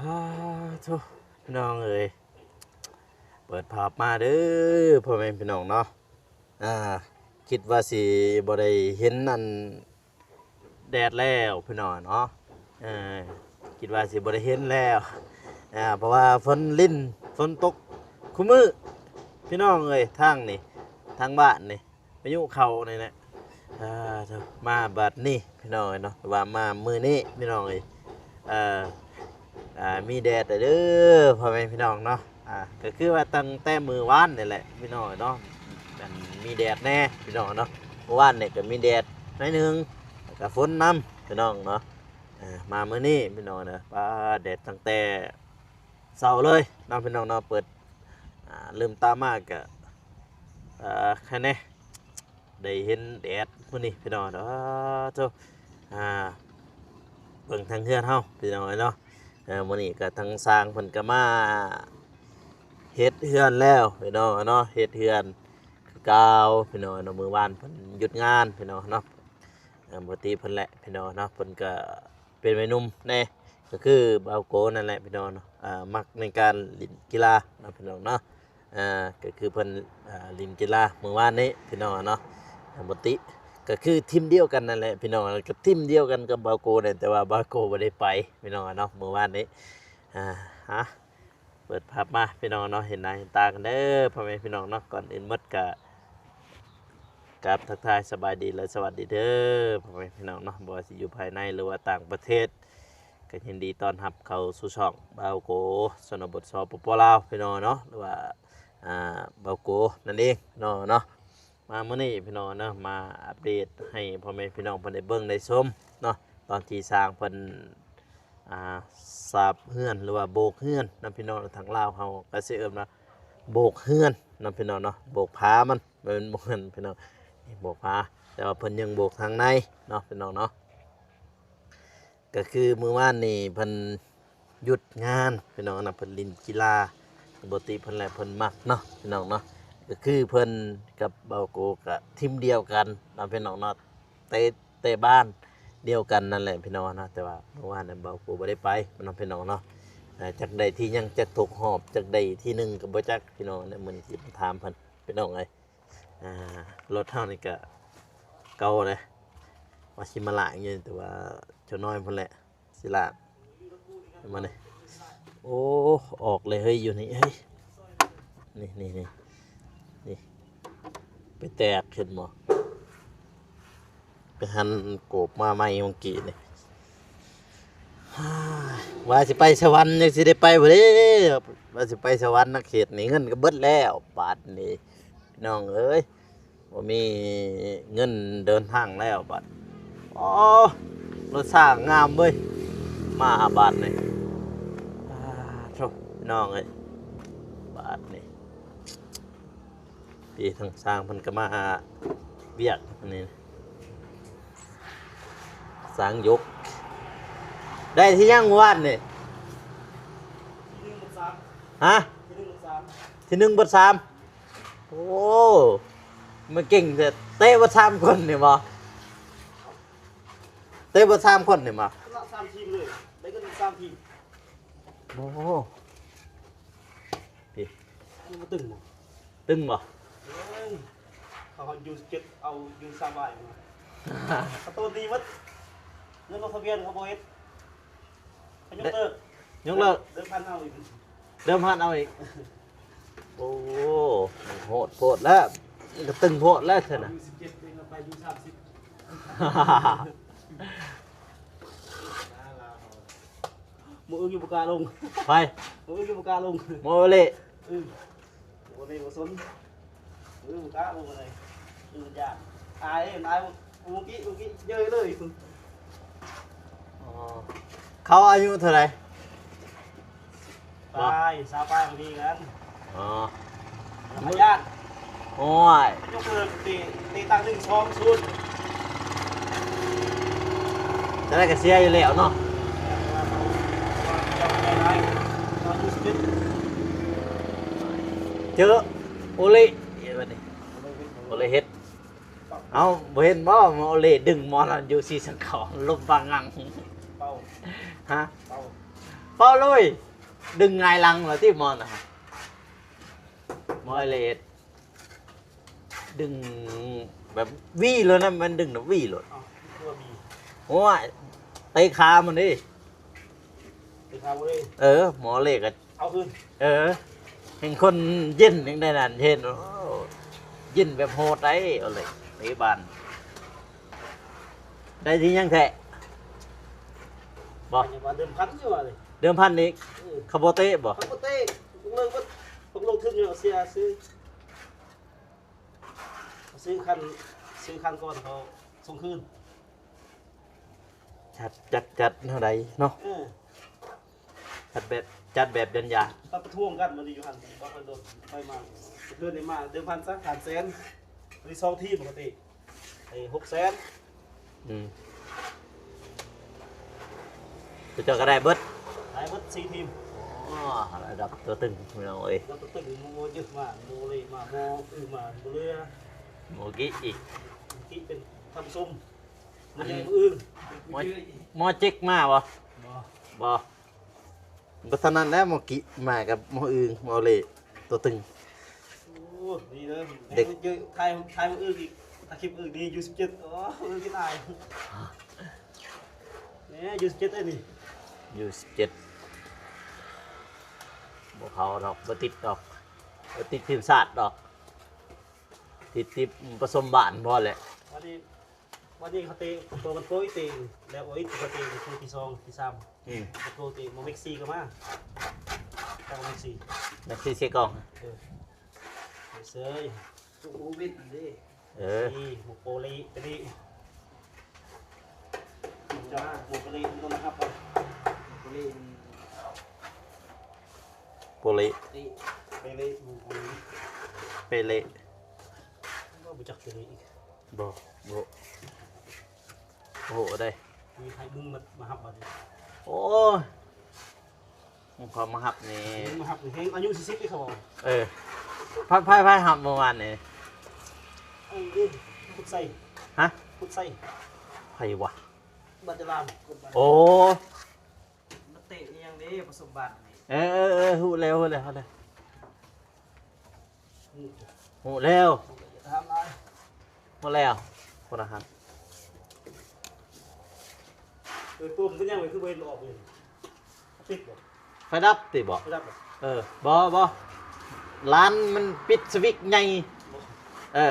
ອ້າໂທ້ ພີ່ນ້ອງເອີຍ ເປີດພາບມາເດີ ພໍ່ແມ່ພີ່ນ້ອງເນາະ. ອ່າ ຄິດວ່າຊິບໍ່ໄດ້ເຫັນອັນແດດແລ້ວພີ່ນ້ອງເນາະ. ເອີ ຄິດວ່າຊິບໍ່ໄດ້ເຫັນແລ້ວ ອ່າ ເພາະວ່າຝົນລິນ ຝົນຕົກຄູ່ມື້ ພີ່ນ້ອງເອີຍ. ທາງນີ້ ທາງບ້ານນີ້ ພາຍຸເຂົ້ານີ້ແຫຼະ. ອ່າ ມາບັດນີ້ພີ່ນ້ອງເອີຍເນາະ ວ່າມາມື້ນີ້ພີ່ນ້ອງເອີຍ ເອີ ອ່າ ມີແດດເດີ ພໍ່ແມ່ພີ່ນ້ອງເນາະ. ອ່າ ກໍຄືວ່າຕັ້ງແຕ່ມື້ວານນີ້ແຫຼະພີ່ນ້ອງເນາະ ມັນມີແດດແດ່ພີ່ນ້ອງເນາະ. ມື້ວານນີ້ກໍມີແດດໜ້ອຍໜຶ່ງ ແລ້ວກໍຝົນນຳພີ່ນ້ອງເນາະ. ອ່າ ມາມື້ນີ້ພີ່ນ້ອງເນາະ ປ້າ ແດດຕັ້ງແຕ່ເຊົ້າເລີຍເນາະ ພີ່ນ້ອງເນາະ. ເປີດ ອ່າ ລືມຕາມາກະ ອ່າ ໃຄແດ່ ໄດ້ເຫັນແດດມື້ນີ້ພີ່ນ້ອງ. ອ້າໂທ້ ອ່າ ເບິ່ງທາງເຮືອນເຮົາພີ່ນ້ອງເອີຍເນາະ. ເອີ ມື້ນີ້ກະທາງຊ່າງເພິ່ນກະມາເຮັດເຮືອນແລ້ວພີ່ນ້ອງເນາະ ເຮັດເຮືອນຄືເກົ່າພີ່ນ້ອງເນາະ. ມື້ວານເພິ່ນຢຸດງານພີ່ນ້ອງເນາະ ເອີ ປົກກະຕິເພິ່ນແຫຼະພີ່ນ້ອງເນາະ ເພິ່ນກະ ເປັນໄວໜຸ່ມແດ່ ກໍຄືບ່າວໂກນັ້ນແຫຼະພີ່ນ້ອງເນາະ. ອ່າ ມັກໃນການຫຼິ້ນກິລາເນາະພີ່ນ້ອງເນາະ. ອ່າ ກໍຄືເພິ່ນ ອ່າ ຫຼິ້ນກິລາມື້ວານນີ້ພີ່ນ້ອງເນາະ. ປົກກະຕິກໍຄືທີມດຽວກັນນັ້ນແຫຼະພີ່ນ້ອງ ກໍທີມດຽວກັນກັບບ່າວໂກແຫຼະ ແຕ່ວ່າບ່າວໂກບໍ່ໄດ້ໄປພີ່ນ້ອງເນາະ ມື້ວານນີ້. ອ່າ ຮະ ເປີດພາບມາພີ່ນ້ອງເນາະ ເຫັນໜ້າເຫັນຕາກັນເດີ ພໍ່ແມ່ພີ່ນ້ອງເນາະ. ກ່ອນອື່ນໝົດກະ ກາບທັກທາຍສະບາຍດີ ແລະ ສະຫວັດດີເດີ ພໍ່ແມ່ພີ່ນ້ອງເນາະ ບໍ່ວ່າຊິຢູ່ພາຍໃນ ຫຼືວ່າຕ່າງປະເທດ ກໍຍິນດີຕ້ອນຮັບເຂົ້າສູ່ຊ່ອງບ່າວໂກ ຊົນນະບົດ ສປປ ລາວ ພີ່ນ້ອງເນາະ ຫຼືວ່າ ອ່າ ບ່າວໂກນັ້ນເອງເນາະ ເນາະ. ມາມື້ນີ້ພີ່ນ້ອງເນາະ ມາອັບເດດໃຫ້ພໍ່ແມ່ພີ່ນ້ອງເພິ່ນໄດ້ເບິ່ງໄດ້ຊົມເນາະ ຕອນທີ່ຊ່າງເພິ່ນ ອ່າ ສາບເຮືອນ ຫຼືວ່າໂບກເຮືອນເນາະພີ່ນ້ອງ. ທາງລາວເຮົາກໍຊິເອີ້ນວ່າໂບກເຮືອນເນາະພີ່ນ້ອງເນາະ ໂບກຝາມັນ ບໍ່ແມ່ນໂບກເຮືອນພີ່ນ້ອງ ນີ້ໂບກຝາ ແຕ່ວ່າເພິ່ນຍັງໂບກທາງໃນເນາະພີ່ນ້ອງເນາະ. ກໍຄືມື້ວານນີ້ເພິ່ນຢຸດງານພີ່ນ້ອງນະ ເພິ່ນຫຼິ້ນກິລາ ປົກກະຕິເພິ່ນແຫຼະ ເພິ່ນມັກເນາະພີ່ນ້ອງເນາະ. ກໍຄືເພິ່ນກັບບ່າວໂກກໍທີມດຽວກັນເນາະພີ່ນ້ອງເນາະ ເຕະ ເຕະບ້ານດຽວກັນນັ້ນແຫຼະພີ່ນ້ອງເນາະ. ແຕ່ວ່າມື້ວານນັ້ນບ່າວໂກບໍ່ໄດ້ໄປເນາະພີ່ນ້ອງເນາະ. ເອີ ຈັກໄດ້ທີຫຍັງ ຈັກຕົກຮອບ ຈັກໄດ້ທີໜຶ່ງກໍບໍ່ຈັກພີ່ນ້ອງເນາະ. ມື້ນີ້ຊິມາຖາມເພິ່ນພີ່ນ້ອງເອີຍ. ອ່າ ລົດເຮົານີ້ກະເກົ່າເດ້ ວ່າຊິມາລ້າງຢູ່ ແຕ່ວ່າເຈົ້ານ້ອຍພຸ້ນແຫຼະຊິລ້າງມານີ້. ໂອ້ ອອກເລີຍເຮີ້ຍ ຢູ່ນີ້ເຮີ້ຍ ນີ້ ນີ້ ນີ້ ນີ້ ໄປແຕກເຫັນບໍ່? ໄປຫັນໂກບມາໃໝ່ມື້ກີ້ນີ້ ວ່າຊິໄປສະຫວັນ ຍັງຊິໄດ້ໄປບໍ່ເດ້? ວ່າຊິໄປສະຫວັນນະ ເຂດນີ້ເງິນກໍເບິດແລ້ວບາດນີ້ ພີ່ນ້ອງເອີຍ ບໍ່ມີເງິນເດີນທາງແລ້ວບາດ. ອໍ ລົດຊ້າງງາມເວີຍ ມາບາດນີ້ ອ້າໂທ້ ພີ່ນ້ອງເອີຍ ບາດນີ້. ປີທາງຊ່າງເພິ່ນກໍມາວຽກອັນນີ້ ຊ່າງຍົກ. ໄດ້ທີ່ຫຍັງວານນີ້? ຮະ? ທີ່ໜຶ່ງເບິດສາມ. ໂອ້ ມັນເກັ່ງແທ້ ເຕະເບິດສາມຄົນນີ້ບໍ່? ເຕະເບິດສາມຄົນນີ້ບໍ່? ຊະນະສາມທີມເລີຍ ໄດ້ເງິນສາມທີມ. ໂອ້ ນີ້ ມັນບໍ່ຕຶງບໍ່? ຕຶງບໍ່? ເອີຍ ເຂົາຢູ່ສິບເຈັດ ເອົາຢູ່ຊາວປາຍ ເຂົາໂຕຕີໝົດ ເງິນລົງທະບຽນເຂົາບໍ່ເຮັດ ເຂົາຍົກເລີກ ຍົກເລີກ ເດີມພັນເອົາອີກ ເດີມພັນເອົາອີກ. ໂອ້ ມັນໂຫດໂພດແລ້ວ ມັນກໍຕຶງໂພດແລ້ວຊັ້ນນະ ຢູ່ສິບເຈັດ ເປັນເອົາໄປຢູ່ສາມສິບ. ມື້ອື່ນຢູ່ບໍ່ກ້າລົງ ໃຜ? ມື້ອື່ນຢູ່ບໍ່ກ້າລົງ ໂມເລ ອື ບໍ່ໄດ້ບໍ່ສົນ ອື ບໍ່ກ້າບໍ່ໄດ້ ອື ຢ້ານ ອາຍ ອາຍ ມື້ກີ້ ມື້ກີ້ເຍີ້ຍເລີຍ. ອໍ ເຂົາອາຍຸເທົ່າໃດ? ປາຍ ຊາວປາຍບໍ່ມີກັນ. ອໍ ອາຍາດ ໂອ້ຍ ຍົກເລີກເຕະ ເຕະຕັ້ງໜຶ່ງສອງສູນ ຈະໄດ້ກະເສຍຢູ່ແລ້ວເນາະ. ເຈີໂອເລ ບັດນີ້ ໂອເລເຮັດ ເອົ້າ ບໍ່ເຫັນບໍ່ ໂອເລດຶງໝໍນຢູ່ຊີສັງເຂົາ ລົມບາງັງ ເປົ່າ ຮະ ເປົ່າ ເ ເອົາເລີຍ ດຶງຫງາຍຫຼັງລະຕິໝໍນະ ໝໍເອເລດ ດຶງແບບຫວີໂລດນະ ແມ່ນດຶງນະຫວີໂລດ. ເອົ້າ ຄືວ່າບີ ໂອ້ຍ ເຕະຂາມັນເດ້ ເຕະຂາບໍ່ເດ້. ເອີ ໝໍເອເລດກໍ ເອົາຄືນ ເອີ ເຫັນຄົນເຢັນຈັ່ງໃດນັ້ນ ເຫັນ ໂອ້ ເຢັນແບບໂຫດໄດ໋ ເອົາເລີຍ ເຕະບານ ໄດ້ທີ່ຫຍັງແທ້ ບໍ່ ເດີມພັນຢູ່ວ່າເລີຍ ເດີມພັນອີກ ເອີ ເຂົາບໍ່ເຕະບໍ່ ເຂົາບໍ່ເຕະ ເລີກເບິດ ເຂົາລົງທຶນຢູ່ເສຍ ຊື້ ຊື້ຄັນ ຊື້ຄັນກ່ອນ ເຂົາສົ່ງຄືນ. ຈັດ ຈັດ ຈັດແນວໃດເນາະ ເອີ ຈັດແບບ ຈັດແບບຢັນຢາ ປະທ້ວງກັນມື້ນີ້ຢູ່ຫັ້ນ ບໍ່ຄ່ອຍໂດນ ຄ່ອຍມາ ເພື່ອນໄດ້ມາ ເດີມພັນຊະ ສາມແສນ ມີສອງທີມ ປົກກະຕິ ໄອ້ ຫົກແສນ ອືມ ເຂົາເຈົ້າກໍໄດ້ເບິດ ໄດ້ເບິດສີ່ທີມ. ອໍ ລະດັບຕົວຕຶງພີ່ນ້ອງເອີຍ ລະດັບຕົວຕຶງ ໝໍເຈັກມາ ໝໍເອເລດມາ ໝໍອຶມາ ໝໍເຫຼືອ ໝໍກິອີກ ກິເປັນທ່ານຜູ້ຊົມ ມາແດ່ມື້ອື່ນ ໝໍ ໝໍເຈັກມາບໍ່? ບໍ່ ບໍ່ ບໍ່ຖະໜັດແລ້ວ ໝໍກິມາກັບໝໍອຶມ ໝໍເອເລດ ຕົວຕຶງ. ໂອ້ ນີ້ເດີ ເດັກ ຖ່າຍ ຖ່າຍມື້ອື່ນອີກ ຖ້າຄລິບອື່ນນີ້ ຢູສິບເຈັດ ໂອ້ ອຶມກິນອາຍ ແນ່ ຢູສິບເຈັດ ເດ້ນີ້ ຢູສິບເຈັດ ບໍ່ເຂົ້າດອກ ບໍ່ຕິດດອກ ບໍ່ຕິດທີມຊາດດອກ ຕິດ ຕິດປະສົມບ້ານພໍແຫຼະ. ບາດນີ້ເຂົາເຕະ ໂຕມັນໂກຍເຕະ ແລ້ວໂອ້ຍ ເຂົາເຕະຄູ່ທີສອງທີສາມ ອືມ ໂກຍເຕະ ໝໍເມັກຊີກໍມາ ເຈົ້າເມັກຊີ ເມັກຊີເຊກອງ ເອີ ເຊີຍ ໂຄວິດເດ້ ເອີ ເມັກຊີ ໝໍໂປລີ ໂປລີ ເຈົ້າ ໝໍໂປລີ ມັນຕ້ອງມາຮັບ ໂປລີ ໂປລີ ເປເລ ເປເລ ບໍ່ຮູ້ຈັກເປເລອີກ. ບໍ່ ບໍ່ ໂອ້ໂຫ ໄດ້ ມີໃຜມຶງມາ ມາຮັບບາດນີ້ ໂອ້ຍ ຂອງເຂົາມາຮັບນີ້ ມາຮັບນີ້ແຮງ ອາຍຸສີ່ສິບເດ້ເຂົາເວົ້າ ເອີ ໃຜ ໃຜ ໃຜຮັບເມື່ອວານນີ້ ເອີ ພຸດໄຊ ຮະ ພຸດໄຊ ໃຜວະ ບັດຈະລາມ ໂອ້ ມາເຕະອີ່ຫຍັງເດ້ ປະສົມບ້ານນີ້ ເອີ ເອີ ເອີ ຮູ້ແລ້ວ ຮູ້ແລ້ວ ຮູ້ແລ້ວ ອືມ ຮູ້ແລ້ວ ຮູ້ແລ້ວ ຄົນລະຫັນ ເອີ ປຸ່ມເປັນຫຍັງ ຄືບໍ່ເຫັນອອກເລີຍ ຕິດບໍ່ ໄຟດັບຕິບໍ່ ໄຟດັບບໍ່ ເອີ ບໍ່ ບໍ່ ຮ້ານມັນປິດສະວິດໃຫຍ່ ບໍ່ ເອີ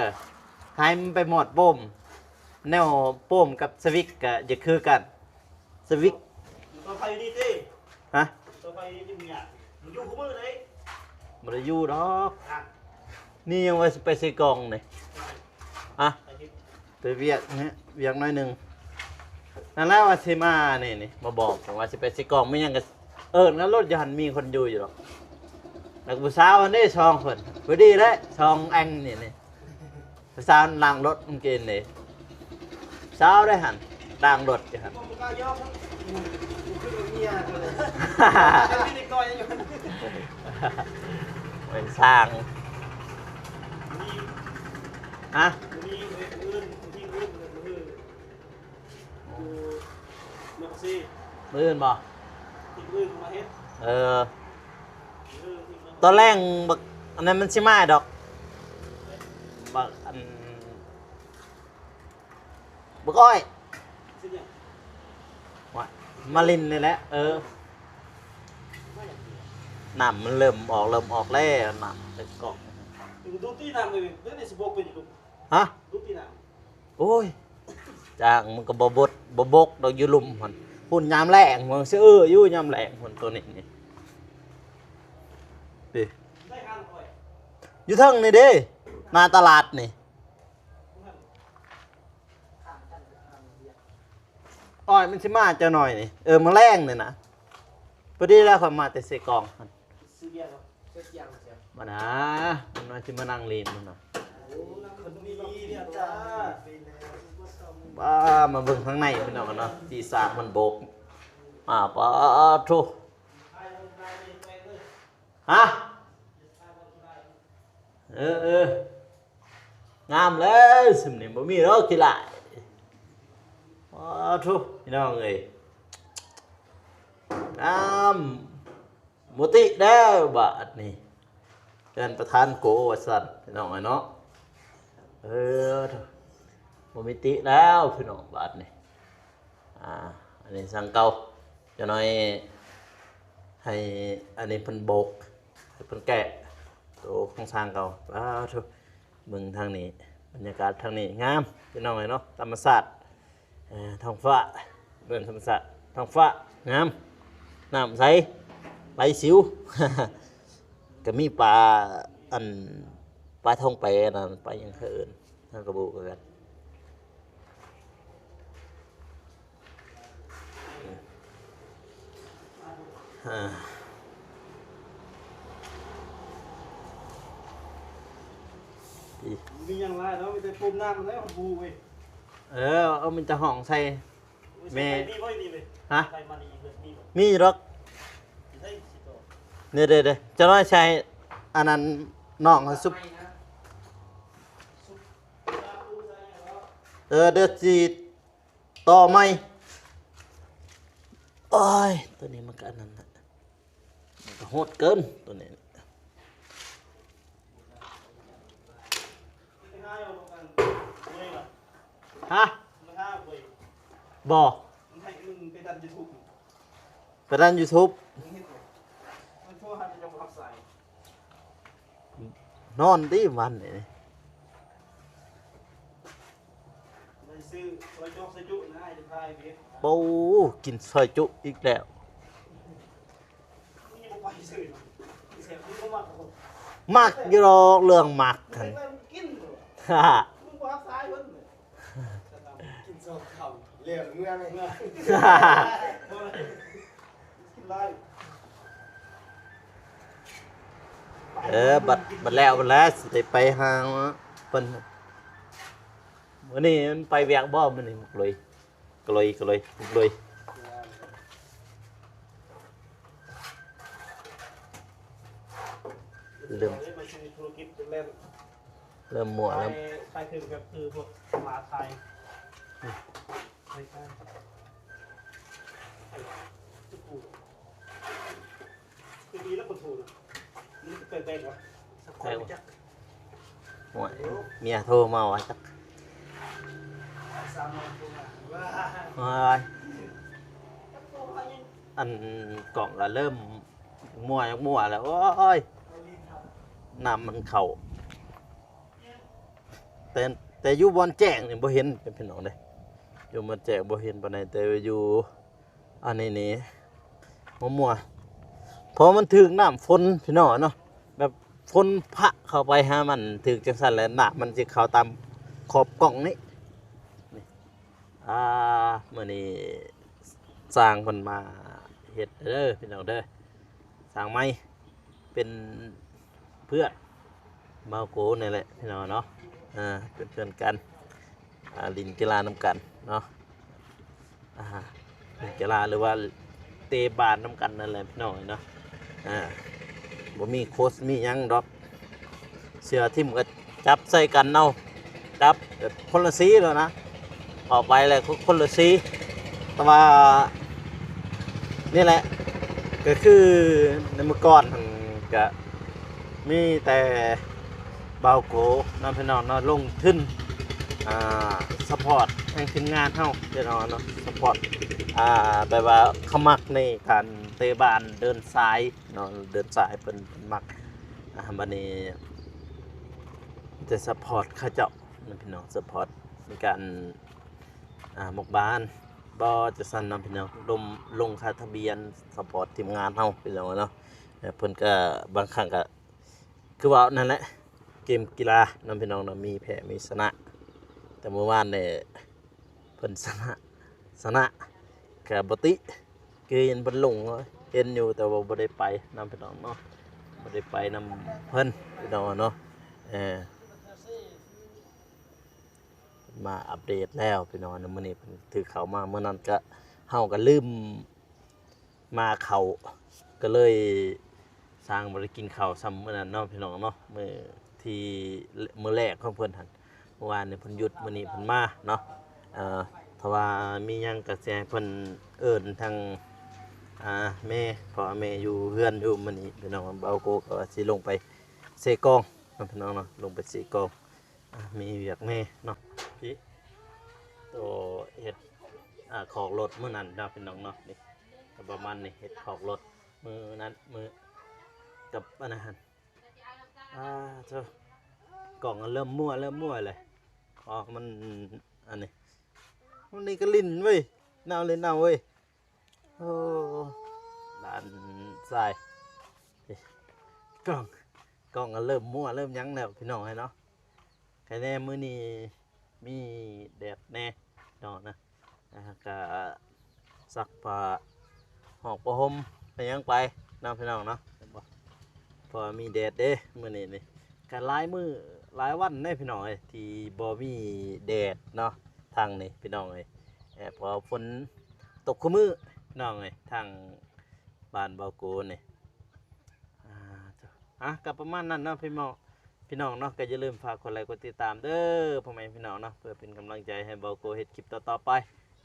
ໃຫ້ມັນໄປມອດປຸ່ມ ແນວປຸ່ມກັບສະວິດກະຢ່າຄືກັນ ສະວິດ ມັນຕໍ່ໄຟຢູ່ນີ້ຕິ ຮະ ຕໍ່ໄຟຢູ່ນີ້ມັນຍາກ ມັນຢູ່ຄູ່ມື້ເດ້ ບໍ່ໄດ້ຢູ່ດອກ ອ່ະ ນີ້ຍັງວ່າຊິໄປໃສ່ກ່ອງນີ້ ອ່ະ ໄປເຮັດ ໄປວຽກນີ້ ວຽກໜ້ອຍໜຶ່ງ ນັ້ນແຫຼະວ່າຊິມານີ້ ນີ້ ມາບອກວ່າຊິໄປໃສ່ກ່ອງ ມີຫຍັງກໍເອີ້ນກັນໂລດ ຢູ່ຫັ້ນມີຄົນຢູ່ຢູ່ດອກ ແລ້ວຜູ້ສາວຫັ້ນເດ້ສອງຄົນ ພໍດີແຫຼະ ສອງແອ່ງນີ້ ນີ້ ຜູ້ສາວລ້າງລົດມື້ກີ້ນີ້ ຜູ້ສາວໄດ້ຫັ້ນ ລ້າງລົດຢູ່ຫັ້ນ ບໍ່ກ້າຍອມ ຄືເມຍ ເປັນເດັກນ້ອຍຢູ່ ເປັນຊ່າງ ຮະ ຢູ່ນະຄອນຊີ ມື້ອື່ນບໍ່? ມື້ອື່ນມາເຮັດ ເອີ ມື້ອື່ນມາ ຕອນແລງບັກ ອັນນັ້ນມັນຊິມາດອກ ບັກ ອັນ ບັກອ້ອຍ ຊິຫຍັງ? ວ່າ ມາຫຼິ້ນນີ້ແຫຼະ ເອີ ມາຫຍັງ? ນ້ຳມັນເລີ່ມອອກ ເລີ່ມອອກແລ້ວ ນ້ຳຈະກອກ ດູດຕີນ້ຳເລີຍ ເດີນີ້ຊິບົກເປັນຢູ່ ຮະ? ດູດຕີນ້ຳ ໂອ້ຍ ຈ້າງມັນກໍບໍ່ບົດ ບໍ່ບົກດອກ ຢູ່ລຸ່ມຫັ້ນ ພຸ້ນຍາມແລ້ງ ມັນຊິເອີຢູ່ຍາມແລ້ງພຸ້ນ ໂຕນີ້ນີ້ ນີ້ ຢູ່ເທິງນີ້ເດ້ ໜ້າຕະຫຼາດນີ້ ອ້ອຍ ມັນຊິມາຈັກໜ່ອຍນີ້ ເອີ ມື້ແລງນີ້ນະ ພໍດີແລ້ວຂ້ອຍມາແຕ່ເຊກອງຫັ້ນ ຊື້ເບຍບໍ່? ບໍ່ນາ ມັນວ່າຊິມານັ່ງຫຼິ້ນພຸ້ນນະ ປ້າ ມາເບິ່ງທາງໃນພີ່ນ້ອງເນາະ ທີ່ສາມມັນໂບກ ອາ ປາໂທ ຮະ ເອີ ເອີ ງາມແລ້ວ ຊຸມນີ້ບໍ່ມີດອກຂີ້ຫຼ້າຍ ປາໂທ ພີ່ນ້ອງເອີຍ ງາມ ບໍ່ຕິແລ້ວບາດນີ້ ເຮືອນປະທານໂກວ່າຊັ້ນ ພີ່ນ້ອງເອີຍເນາະ. ເອີ ບໍ່ມີຕິແລ້ວພີ່ນ້ອງບາດນີ້. ອ່າ ອັນນີ້ຊ່າງເກົ່າ ຈັກໜ້ອຍໃຫ້ອັນນີ້ເພິ່ນໂບກ ໃຫ້ເພິ່ນແກະໂຕຂອງຊ່າງເກົ່າ. ອ້າໂທ້ ເບິ່ງທາງນີ້ ບັນຍາກາດທາງນີ້ງາມ ພີ່ນ້ອງເອີຍເນາະ ທຳມະຊາດ ເອີ ທ້ອງຟ້າ ເບິ່ງທຳມະຊາດ ທ້ອງຟ້າງາມ ນ້ຳໃສ ໄຫຼສິວ ກໍມີປາ ອັນ ປາທອງແປ ອັນນັ້ນ ປາຫຍັງເຂົາເອີ້ນ ເຮົາກໍບໍ່ຮູ້ຄືກັນ. ອ່າ ມີຫຍັງຫຼາຍເນາະ ມີແຕ່ໂຟມນ້ຳແລ້ວ ບໍ່ເວີ້ຍ. ເອີ ເອົາ ມີແຕ່ຫ້ອງໃສ່ ແມ່ ມີບໍ່ນີ້ເລີຍ? ຮະ? ໄປມານີ້ເລີຍ ມີບໍ່? ມີດອກ ເດ້ໆໆ ຈັກໜ້ອຍໃສ່ອັນນັ້ນ ນ້ອງເຮົາຊຸບ ເອີ ດຽວຊິ ຕໍ່ໃໝ່. ໂອ້ຍ ໂຕນີ້ມັນກະອັນນັ້ນນະ ມັນກະໂຫດເກີນໂຕນີ້. ຮະ? ບໍ່ ໄປດັນຢູທູບ ນອນຕິວັນນີ້ ໄດ້ຊື້ຊອຍຈອກຊອຍຈຸນະ ອ້າຍຈະພາໄປເກັບ. ໂອ້ ກິນຊອຍຈຸອີກແລ້ວ ມັກຢູ່ດອກເລື່ອງມັກຫັ້ນ ກິນ ກິນສອງຄຳ ແລ້ວເມື່ອ ເອີ ບັດ ບັດແລ້ວ ບັດແລ້ວ ຊິໄດ້ໄປຫາເພິ່ນ. ມື້ນີ້ມັນໄປວຽກບໍ່? ມື້ນີ້ມັກລຸຍ ກະລຸຍ ກະລຸຍ ມັກລຸຍ ເລີ່ມ ເລີ່ມມົວແລ້ວ ໄປ ໄປເຖິງກໍຄືພວກມະຫາໄທ ໄທ ໄທ ຄືດີແລ້ວຄົນໂທນະ ມັນແປກໆວະ ໂອ້ຍ ເມຍໂທມາວ່າຈັກ ໂອ້ຍ ອັນ ກ້ອງກໍເລີ່ມມົວ ຢາກມົວແລ້ວ ໂອ້ຍ ນ້ຳມັນເຂົ້າ ແຕ່ ແຕ່ຢູ່ບ່ອນແຈ້ງນີ້ບໍ່ເຫັນ ເປັນພີ່ນ້ອງເດ້ ຢູ່ບ່ອນແຈ້ງບໍ່ເຫັນປານໃດ ແຕ່ຢູ່ ອັນນີ້ນີ້ ມົວໆ ເພາະມັນຖືກນ້ຳຝົນພີ່ນ້ອງເນາະ ແບບຝົນພະເຂົ້າໄປຫາມັນ ຖືກຈັ່ງຊັ້ນແຫຼະ ນ້ຳມັນຊິເຂົ້າຕາມຂອບກ້ອງນີ້ ນີ້ ອ່າ ມື້ນີ້ຊ່າງເພິ່ນມາເຮັດເດີພີ່ນ້ອງເດີ ຊ່າງໃໝ່ ເປັນເພື່ອນບ່າວໂກນີ້ແຫຼະພີ່ນ້ອງເນາະ ເປັນເພື່ອນກັນ ຫຼິ້ນກິລານຳກັນເນາະ ອ່າ ຫຼິ້ນກິລາ ຫຼືວ່າເຕະບານນຳກັນນັ້ນແຫຼະພີ່ນ້ອງເນາະ ອ່າ ບໍ່ມີໂຄດມີຫຍັງດອກ ເສື້ອຖິ້ມກໍຈັບໃສ່ກັນເອົາ ຈັບແບບຄົນລະສີໂລດນະ ອອກໄປແລ້ວຄົນລະສີ ແຕ່ວ່າ ນີ້ແຫຼະ ກໍຄືໃນມື້ກ່ອນຫັ້ນກະມີແຕ່ບ່າວໂກເນາະພີ່ນ້ອງເນາະ ລົງທຶນ ອ່າ ຊັບພອດແຮງທີມງານເຮົາພີ່ນ້ອງເນາະ ຊັບພອດ ອ່າ ແບບວ່າເຂົາມັກໃນການເຕະບານເດີນສາຍເນາະ ເດີນສາຍເພິ່ນ ເພິ່ນມັກ ອ່າ ບາດນີ້ ແຕ່ຊັບພອດເຂົາເຈົ້າ ພີ່ນ້ອງ ຊັບພອດໃນການ ອ່າ ໝົກບານບໍ່ ຈັ່ງຊັ້ນເນາະພີ່ນ້ອງ ລົງ ລົງຄ່າທະບຽນ ຊັບພອດທີມງານເຮົາພີ່ນ້ອງເນາະ ແລະ ເພິ່ນກໍບາງຄັ້ງກໍຄືເວົ້ານັ້ນແຫຼະ ເກມກິລາເນາະພີ່ນ້ອງເນາະ ມີແພ້ມີຊະນະ ແຕ່ມື້ວານນີ້ເພິ່ນຊະນະ ຊະນະ ກໍບໍ່ຕິ ຄືເຫັນເພິ່ນລົງ ເຫັນຢູ່ ແຕ່ວ່າບໍ່ໄດ້ໄປນຳພີ່ນ້ອງເນາະ ບໍ່ໄດ້ໄປນຳເພິ່ນພີ່ນ້ອງເນາະ ເອີ ມາອັບເດດແລ້ວພີ່ນ້ອງ ມື້ນີ້ເພິ່ນຖືເຂົ້າມາ ມື້ນັ້ນກະ ເຮົາກະລືມມາເຂົ້າ ກະເລີຍຊ່າງບໍ່ໄດ້ກິນເຂົ້າຊ່ຳມື້ນັ້ນເນາະພີ່ນ້ອງເນາະ ມື້ທີ່ ມື້ແລກຂອງເພິ່ນຫັ້ນ ມື້ວານນີ້ເພິ່ນຢຸດ ມື້ນີ້ເພິ່ນມາເນາະ ເອີ ຖ້າວ່າມີຫຍັງກະຊິໃຫ້ເພິ່ນເອີ້ນທາງ ອ່າ ແມ່ ພໍ່ແມ່ຢູ່ເຮືອນຢູ່ມື້ນີ້ພີ່ນ້ອງ. ບ່າວໂກກໍວ່າຊິລົງໄປເຊກອງເນາະພີ່ນ້ອງເນາະ ລົງໄປເຊກອງ ອ່າ ມີວຽກແດ່ເນາະ. ພີ່ ໂຕເຮັດ ອ່າ ຄອກລົດມື້ນັ້ນເນາະພີ່ນ້ອງເນາະ. ນີ້ກໍປະມານນີ້ ເຮັດຄອກລົດມື້ນັ້ນ ມື້ກັບອັນນັ້ນ. ອ່າ ໂທ້ ກ້ອງເລີ່ມມົວ ເລີ່ມມົວເລີຍ. ອໍ ມັນອັນນີ້ ມັນນີ້ກໍຫຼິ້ນເວີຍ ເນົ່າເລີຍ ເນົ່າເວີຍ. ໂອ້ ຫຼານຊາຍ ກ້ອງ ກ້ອງກໍເລີ່ມມົວ ເລີ່ມຫຍັງແລ້ວພີ່ນ້ອງເອີຍເນາະ. ໃຄແນ່ມື້ນີ້ມີແດດແດ່ເນາະນະ. ອ່າ ກະຊັກຜ້າ ຫອກຜ້າຫົ່ມໄປຫຍັງໄປເນາະພີ່ນ້ອງເນາະ ເຫັນບໍ່? ເພາະວ່າມີແດດເດ້ມື້ນີ້ນີ້. ກະຫຼາຍມື້ຫຼາຍວັນເດ້ພີ່ນ້ອງເອີຍ ທີ່ບໍ່ມີແດດເນາະ ທາງນີ້ພີ່ນ້ອງເອີຍ. ເພາະວ່າຝົນຕົກຄູ່ມື້ພີ່ນ້ອງເອີຍ ທາງບ້ານບ່າວໂກນີ້. ອ່າ ໂທ້ ອ່ະ ກໍປະມານນັ້ນເນາະພີ່ນ້ອງ ພີ່ນ້ອງເນາະ. ກໍຢ່າລືມຝາກກົດໄລກົດຕິດຕາມເດີພໍ່ແມ່ພີ່ນ້ອງເນາະ ເພື່ອເປັນກຳລັງໃຈໃຫ້ບ່າວໂກເຮັດຄລິບຕໍ່ໆໄປ.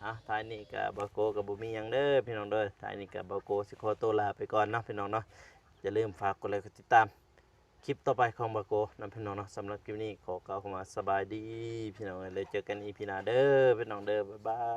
ອ່ະ ທ້າຍນີ້ກໍບ່າວໂກກໍບໍ່ມີຫຍັງເດີພີ່ນ້ອງເດີ. ທ້າຍນີ້ກໍບ່າວໂກຊິຂໍໂຕລາໄປກ່ອນເນາະພີ່ນ້ອງເນາະ. ຢ່າລືມຝາກກົດໄລກົດຕິດຕາມຄລິບຕໍ່ໄປຂອງບ່າວໂກນຳພີ່ນ້ອງເນາະ. ສຳລັບຄລິບນີ້ຂໍກ່າວຄຳວ່າສະບາຍດີພີ່ນ້ອງເອີຍ ແລ້ວເຈີກັນອີພີໜ້າເດີພີ່ນ້ອງເດີ. ບາຍບາຍ.